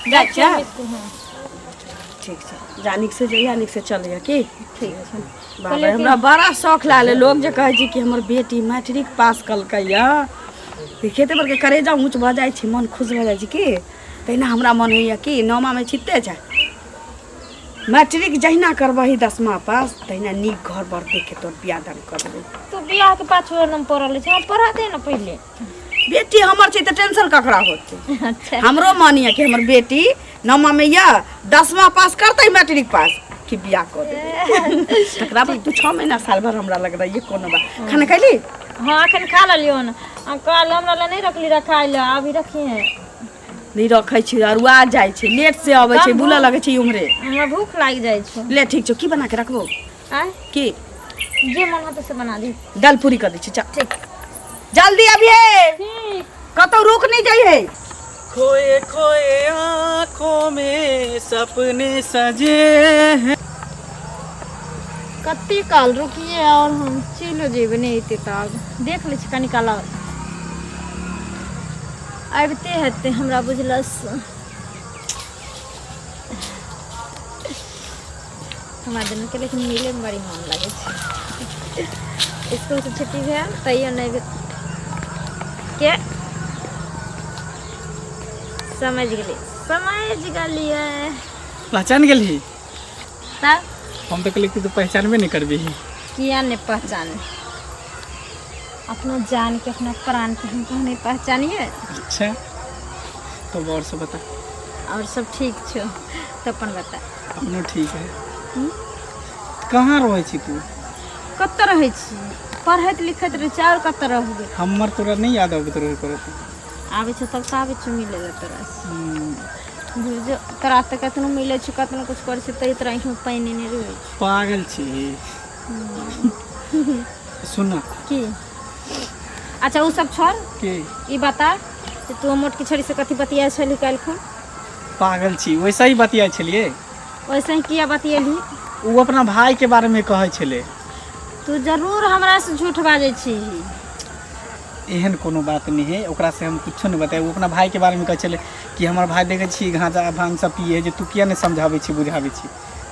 जाइ छियै? स्कूल, हाँ। ठीक छै, जा, नीक से जइया, नीक से चलैया की। ठीक छै। बाप रे, हमरा बड़ा शौक लागलै, लोग जे कहै छै कि हमर बेटी मैट्रिक पास कलकै यऽ, खेते पर के करेजा ऊँच भऽ जाइ छै, मन खुश भऽ जाइ छै की। तहिना हमरा मन होइए कि नौमामे छिते छै, मैट्रिक जहिना करबही, दसमा पास, तहिना नीक घर बर देख के तोर बियाह दान कर देबै। तू बियाह के पाछू हरदम पड़ल छै, हम पढ़ा दे ना पहिले। बेटी हमर छै तऽ टेंशन ककरा होतै? अच्छा। हमरो मन यऽ कि हमर बेटी नौमा में यऽ, दसमा पास करतै, मैट्रिक पास, कि बियाह कऽ देबै। तकरा बाद तू 6 महीना साल भर हमरा लग रहिए, कोनो बात। खाना खैली? हाँ, अखन खा लेलियो हन। आ काल हमरा ला नहीं रखली रखाइ ला, अभी रखी है। नहि रखै छी, अरुआ जाइ छै, लेट से अबै छै, बुलऽ लगै छै उम्हरे। हमरा भूख लागि जाइ छै। ले, ठीक छौ, की बना के रखबो? आय? की? जे मन होतै से बना दी। दाल पूरी कर दै छी, चल। ठीक। जल्दी अबिहे। ठीक। कतौ रुक नहि जाइहे। खोए खोए आंखों में सपने सजे हैं। कते काल रुकिए और हम चलो जेबै, नहि एतै तऽ आब देख लै छी कनी काल आओर, आबिते हेतै हमरा बुझलसँ। हमरा दुनूके लेकिन मिलैमे बड़ी मोन लागै छै। इसकुलसँ छुट्टी भेल तैयो नहि भेल के समझ गेलियै, समझ गेलियै। पहचान गेलही? तब। हम तऽ कहलियै कि तू पहचानबे नहि करबिही। किया नहि पहचान? अपना जान के, अपना प्राण के हम नहीं पहचानिए? अच्छा, तब और सब बता। और सब ठीक छो, तो अपन बता। अपनो ठीक है। कहाँ रहै छी तू? कतऽ रहै छी? पढ़ैत लिखैत रहै छी, आओर कतऽ रहबै? हमर तोरा नहि याद अबैत रहै करत? आबै छौ तब तऽ आबै छौ मिलै लए तोरा से। बुझ, तोरा तऽ कतनो मिलै छौ, कतनो कुछ करै छौ, तैयो तोरा आँखिमे पानि नहि रहै छौ। पागल छी। सुन ना। की? अच्छा, ओ सब छोड़। की? ई बता जे तू मोटकी छोरी से कथी बतियाइ छली काल्हिखुन? पागल छी, वैसे ही बतियाइ छलियै। वैसे ही किया बतियेलही? ओ अपना भाई के बारे में कहै छलै। तू जरूर हमरा से झूठ बाजै छी। एहन कोनो बात नहि है, ओकरा से हम कुछो नहि बताए। ओ अपना भाई के बारे में कहै छलै कि हमर भाई देखै छी गाँजा भांग सब पिए है, जे तू किया नहि समझाबै छी, बुझाबै छी?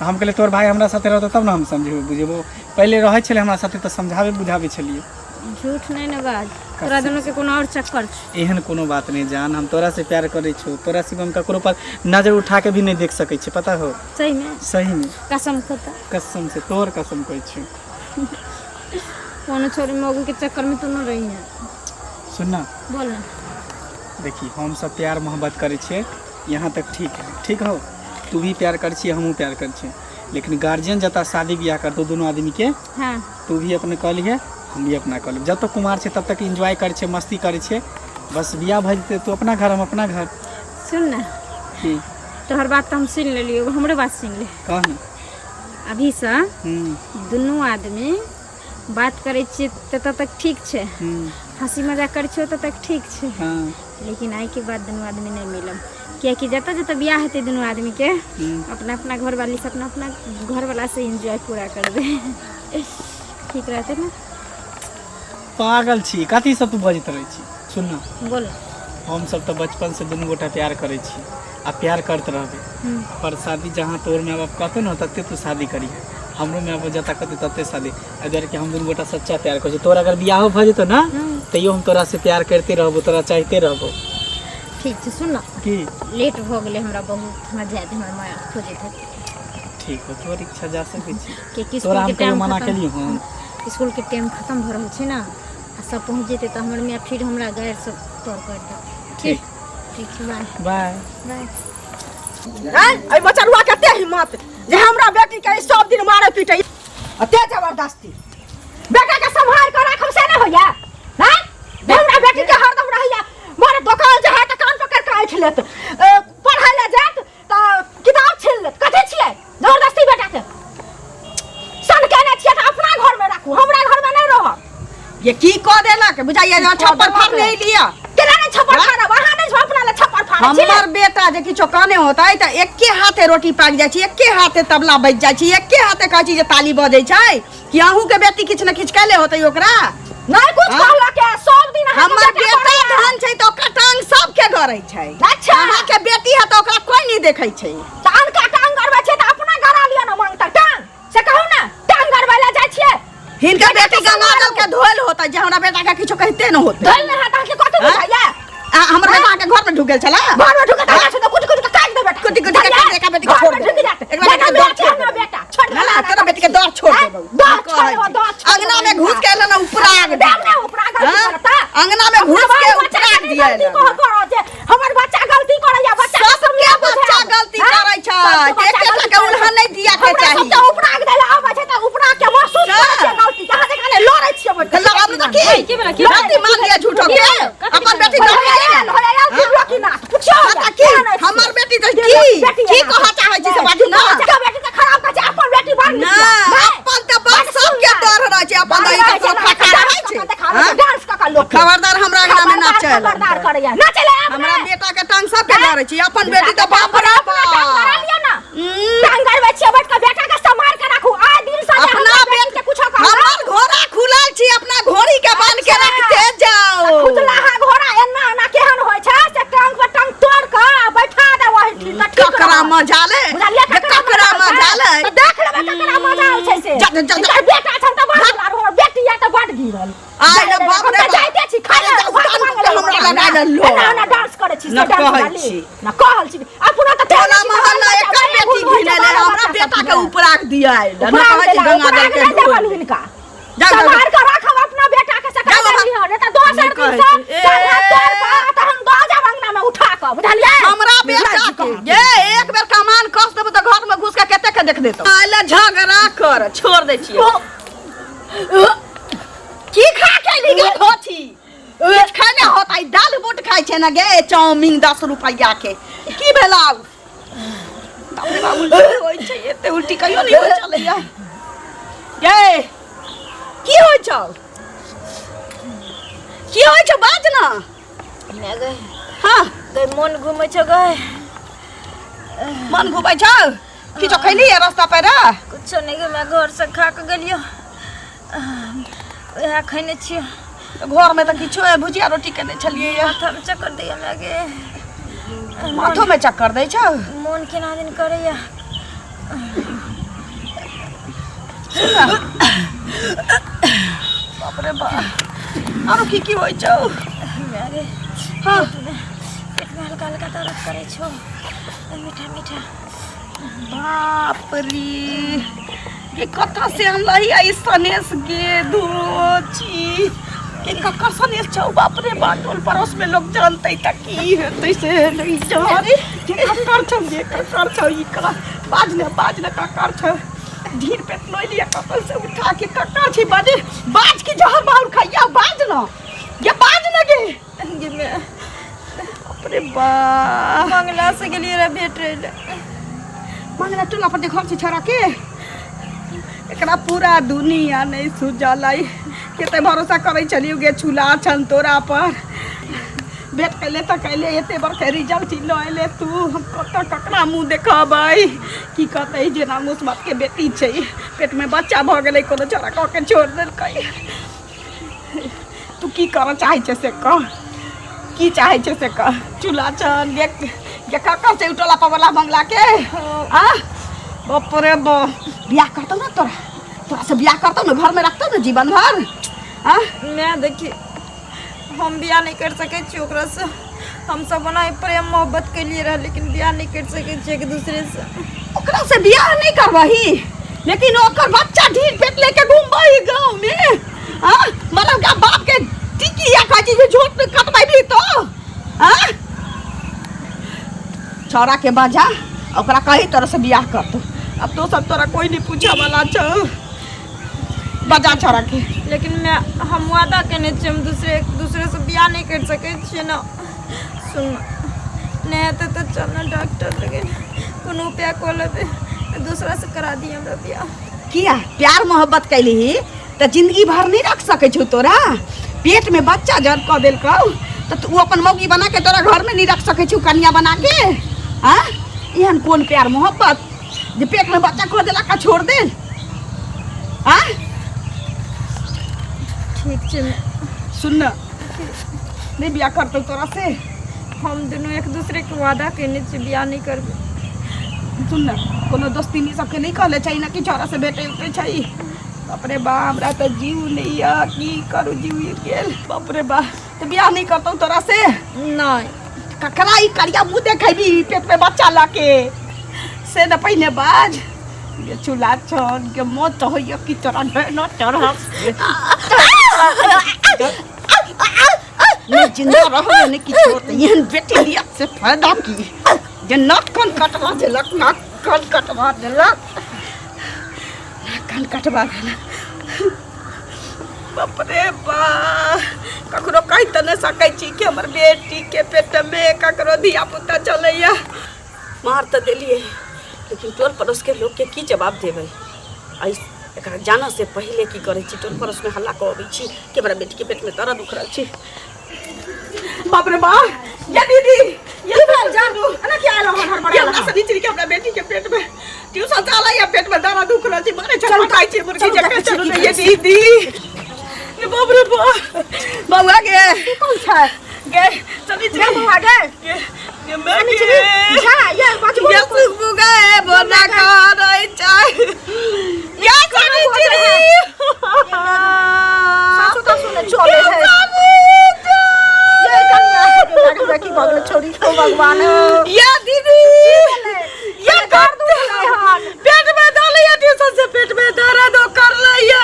हम कहलियै, तोहर भाई हमरा साथे रहतौ तब ने हम समझेबै बुझेबो। पहिले रहै छलै हमरा साथे तऽ समझाबै बुझाबै छलियै। झूठ नहि ने बाज, तोरा दुनू के कोनो और चक्कर छौ। एहन कोनो बात नहि जान, हम तोरा से प्यार करै छौ, तोरा सिवा हम ककरो पर नजर उठा के भी नहि देख सकै छी, पता हो? सही में? सही में। कसम खोता। कसम से, तोहर कसम कहै छी। कोनो छोरी मौगी के चक्कर में तू न रही है। सुन ना। बोल ना। देखी, हम सब प्यार मोहब्बत करै छियै, यहाँ तक ठीक है, ठीक हो? तू भी प्यार करै छियै, हमहूँ प्यार करै छियै, लेकिन गार्जियन जतऽ शादी बियाह करतौ दुनू आदमीके, तू भी अपने कऽ लिहे, हम भी अपना कऽ लेब। जब तक कुमार छै तब तक एन्जॉय करै छियै, मस्ती करै छियै, बस बियाह भऽ जेतै, तू अपना घर, हम अपना घर। सुन ना। की? तोहर बात तऽ हम सुनि लेलियौ, एगो हमरो बात सुनि ले। कह ने। अभीसँ दुनू आदमी बात करै छियै तऽ तब तक ठीक छै, हँसी मजाक करै छियै तब तक ठीक छै, लेकिन आइके बाद दुनू आदमी नहि मिलब, कियाकि जतऽ जतऽ बियाह हेतै दुनू आदमीके, अपना अपना घरवाली से, अपना अपना घरवाला से एन्जॉय पूरा करबै। ठीक रहतै ने? पागल छी, कथी सब तू बजैत रहै छी? सुन ना। बोल। हम सब तऽ बचपन से दुनू गोटा प्यार करै छी आ प्यार करत रहबै, पर शादी जहाँ तोहर माय बाप कहतौ ने तते तू शादी करिहे, हमरो माय बाप जतऽ कहतै तते शादी। एहि दुआरे कि हम दुनू गोटा सच्चा प्यार करै छी। तोरा अगर बियाहो भऽ जेतौ ने, तैयो हम तोरा से प्यार करिते रहबो, तोरा चाहिते रहबो। ठीक छै, सुन ना। की? लेट भऽ गेलै हमरा बहुत, हमरा जाय दे, हमर माय खोजैत हेतै। ठीक हो, तोहर इच्छा, जा सकै छी। कियाकि तोरा स्कूलके हम कहियो टाइम मना खतम केलियौ हन? स्कूलके टाइम खतम भऽ रहल छै ने, आ सब पहुँच जेतै तऽ हमर माय फिर हमरा गारि सब तर कर देत। ठीक। ठीक छै, बाय। बाय। बाय। हैं, एहि बचरुआ कते हिम्मत जे हमरा बेटी के सब दिन मारे पीटे, अते जबरदस्ती। बेटा के संभाल के राखब से नहीं होइया हैं? जे हमरा बेटी के हरदम रहैया मारे, दोकान जे है तऽ कान पकड़ के ऐठ लेत, पढ़ै ले जायत तऽ किताब छीन लेत। कथी छियै जबरदस्ती? बेटा के सन केने छियै तऽ अपना घर में राखू, हमरा घर में नहीं रहब। ये की कऽ देलक बुझाइया जे छप्पर फाड़ने लिया। केना नहीं छप्पर फाड़ब? अहाँ नहीं अपना ले छप्पर फाड़ै छी? हमर बेटा जे किछो कहने होतै तऽ एके हाथे रोटी पाकि जाइ छै, एके हाथे तबला बजि जाइ छै, एके हाथे कहै छी जे ताली बजै छै, कि अहूँके बेटी किछु ने किछु कैले होतै ओकरा। नहीं कुछ हाँ? कहलक है सब दिन अहाँके हमर बेटा बेटा करैया। धन छै तऽ ओकर टांग सबके गड़ै छै। अच्छा। अहाँके बेटी है तऽ ओकरा कोई नहि देखै छै। तऽ अनका टांग गड़बै छियै तऽ अपना गड़ा लिअ ने मांग तक टांग, से कहू ने, टांग गड़बै लए जाइ छियै। हिनकर बेटी गंगाजल के धोल होता जे हमरा बेटा के किछो कहिते न होते। धोल नहि हैत, अहाँके कथी बुझाइया? आ हमर बेटा के घर में ढुक गेल छला। घर में ढुके तऽ कुटि कुटि के काटि देबै। कुटि कुटि के काटि देबै, बेटी के छोड़ देबै। देबै। एकरा बेटा के दर छोड़ देबै। बेटा छोड़ ना ना, तोरा बेटी के दर छोड़ देबै। दर छोड़ देबै, दर छोड़। अंगना में घुस के एलन उपराग देब ने उपराग करता। अंगना में घुस के उपराग दिया। हमर बच्चा गलती करैया, बच्चा सबके बच्चा गलती करै छै, एकेटा के उल्हन नहि दिया के चाही। सबके उपराग दैला आबै छै तऽ उपराग के महसूस करै छै गलती। अहाँ जे खाली लड़ै छियै बैठ के। लड़ब तऽ की? गलती मान लिया झूठो के, अपन बेटी दऽ की? हमर बेटी तऽ की की कहऽ चाहै छी से बाजू ना। बेटी तऽ खराब कहै छै, अपन बेटी बड़ ना, अपन तऽ बस सबके डर रहै छै, अपन दही के फाका रहै छै। डांस कऽ कऽ लोक खबरदार हमरा अंगना में नाचै। खबरदार करैया नाचै ले। हमरा बेटा के टांग सबके डरै छै, अपन बेटी तऽ बाप रे बाप। टांग गड़बै छियै बैठ कऽ, बेटा के सम्हार के राखू आइ दिन से। अपना बेटी के कुछो कहू। हमर घोड़ा खुलल छी, अपना घोड़ी के बांध के रखते जाओ। खुजला हा घोड़ा एना एना केहन होइ छै से टांग पर टांग तोड़ के बैठा दे वही ठीक तऽ ठीक। ककरा मजा ले, ककरा मजा ले, तऽ देख लेबै ककरा मजा आबै छै से। जा जा, बेटा छन तऽ बड़ दुलार, हमर बेटी या तऽ बड़ गिरल। आइ रे बाप रे, जाइते छी खाइ ले, हमरा लगा लेलो। एना एना डांस करै छी से डांस वाली ना कहल छी अपना तऽ टोला मोहल्ला एकर बेटी घिनेले, हमरा बेटा के उपराग दिया आइल ना कहै छी गंगा जल के देबन हिनका। संभाल के राखब अपना बेटा के, सका देली हन त दोसर दिन से तोड़ के तहन दऽ जाब अंगना में उठा के, बुझलियै? हमरा बेटा के ये एक बेर कमान कस देबो तऽ घर में घुस के कते के देख देतो। आइले झगड़ा कर छोड़ दै छियै। की खा के अइली गे धोती? किछु खैने होतै, दाल बूट खाइ छै ने गे, चाउमीन 10 रुपैआ के। की भेलौ? बाप रे बाप, उल्टी होइ छै, एते उल्टी कहियो नहि होइ छलैया गे। की होइ छौ? की होइ छौ? बाज ना। गए। हाँ गए, मन घूमै छौ गए। मन घूमै छौ? किछो खैली है रास्ता पर? कुछो नहीं गे, मैं घर से खा के गेलियो, वएह खैने छियो। घर में तऽ किछो है, भुजिया रोटी केने छलियै। माथा में चक्कर दैया मैं गे। माथो में चक्कर दै छौ? मोन केना दिन करैया। बाप रे बाप, आरो की की होइ छौ? मैं गे। हाँ। पेट में हल्का हल्का दर्द करै छौ, मीठा मीठा। बाप रे, ये कतऽ से अनलही आई सनेस गे धोची? के ककर सनेस छौ? बाप रे बाप, टोल पड़ोस में लोग जानतै तऽ की हेतै से नहि जाने। के ककर छौ गे? ककर छौ ई? का बाज ने, बाज ने, ककर छौ? ढीर पेट लोइ लिया कतऽ से उठा के? ककर छै? बाजे, बाज की जहर माहुर खाइया? बाज न गे, बाज न गे। गे मैं। बाप रे बाप, मंगला से गेलियै रह भेट रहे ले। मंगला टोला पर जे घर छै छोड़ा के? एकरा पूरा दुनिया नहीं सुझलै। कते भरोसा करै छलियौ गे छुला छन तोरा पर। भेट कैले तऽ कैले, एते बड़का रिजल्ट लऽ एले तू, हम कतऽ ककरा मुँह देखबै? की कहतै जे नामुस्मत के बेटी छै, पेटमे बच्चा भऽ गेलै, कोनो छोड़ा कऽ के छोड़ि देलकै। तू की करऽ चाहै छै से कह, की चाहै छै से कह। चूल्हा छन गे, गे ककर छै? टोला पर वाला बंगला के? आ बाप रे बाप, बियाह करतौ ने तोरा? तोरा से बियाह करतौ ने, घर में रखतौ ने जीवन भर? आ मैं देखी, हम बियाह नहीं कर सकै छी ओकरा से। हम सब ओना ही प्रेम मोहब्बत केलिए रह, लेकिन बियाह नहीं कर सकै छी एक दूसरे से। ओकरा से बियाह नहीं करबही, लेकिन ओकर बच्चा ढीर पेट लेके घूमबही गाँव में? हाँ, मतलब का बाप के टिकी या कहै छी जे झूठ कटबैबी तो? हाँ, छौड़ा के बजा, ओकरा कही तोरा से बियाह करतौ। अब तो सब तोरा कोई नहीं पूछे वाला छौ। बजा छौड़ा के। लेकिन मैं हम वादा केने छियै, हम दूसरे दूसरे से बियाह नहीं कर सकै छियै ना। सुन, नहीं हेतै तऽ चल ना डॉक्टर लगे, कोनो उपाय कऽ लेबै, दूसरा से करा दिए हमरा बियाह। किया? प्यार मोहब्बत कैली तऽ जिंदगी भर नहीं रख सकै छौ तोरा? पेट में बच्चा जब कऽ देलकौ तऽ तू अपन मौगी बना के तोरा घर में नहीं रख सकै छौ कनिया बना के? हाँ, एहन कोन प्यार मोहब्बत जे पेट में बच्चा कऽ देलक आ छोड़ देल? हाँ। ठीक छै। सुन न, नहीं बियाह करतौ तोरा से? हम दुनू एक दूसरे के वादा केने छियै, बियाह नहीं करबै। सुन ने कोनो दोस्तिनी सबके नहि कहले छै ने कि छौड़ा से भेटे उटे छै। बाप रे बा, हमरा तऽ जीव नहि यऽ, की करू, जीव गेल। बाप रे बा, तऽ बियाह नहि करतौ तोरा से? नहि। ककरा ई करिया मुँह देखेबी पेट में बच्चा लऽ के, से न पहिने बाज। ये चूल्हा छन के मौत होइए कि तोरा न चढ़ नहीं जिंदा रहो ने कि छोड़, एहन बेटी लिया से फायदा की जे नाक कान कटवा देलक, नाक कान कटवा देलक, नाक कान कटवा देलक। बाप रे बा, ककरो कहि तऽ नहि सकै छी कि हमर बेटीके पेटमे ककरो धिया पुता चलैया। मार तऽ देलियै, लेकिन टोल पड़ोसके लोकके की जवाब देबै? एहि एकरा जानऽ से पहिले की करै छी, टोल पड़ोसमे हल्ला कऽ अबै छी कि हमरा बेटीके पेटमे दर्द उखड़ल छै। बाप रे बा, ये दीदी, ये भेल जानू? एना किया एलहुँ हन हड़बड़ायल? हमरा से नीचे के हमरा बेटी के पेट में ट्यूशन चला या पेट में दर्द उखड़ल छै, मारे छटपटाइ छै मुर्गी चलू, जकाँ। देखै छियै चलू की ने ये करै छै। दीदी। ये बाप रे बा, बौआ गे। कोन छै? गे चली गे बौआ गे। गे, गे मैं गे। झा ये बजबो। ये सुगबुगाए बोना करै छै या चली चिड़ी। सासु तासु ने चले है ये कनिया के की भऽ गेलै छोरी? हो भगवान। या दीदी, या कर दू हन। पेट में डाले ट्यूशन से पेट में दर्द कर लैया।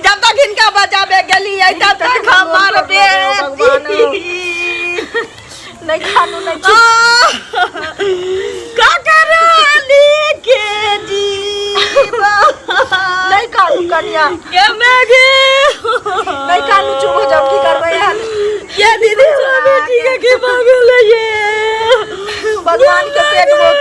जब तक इनका बजाबे गेली तब तक हमार बेटी नहीं खानू नहीं छी। का कराली के जीवा। नहीं कानू कनिया। के मैगे। नहीं कानू, चुप हो जाओ, की करबै यार? ये दीदी, बेटी के की भऽ गेलै ये? भगवान के पेट में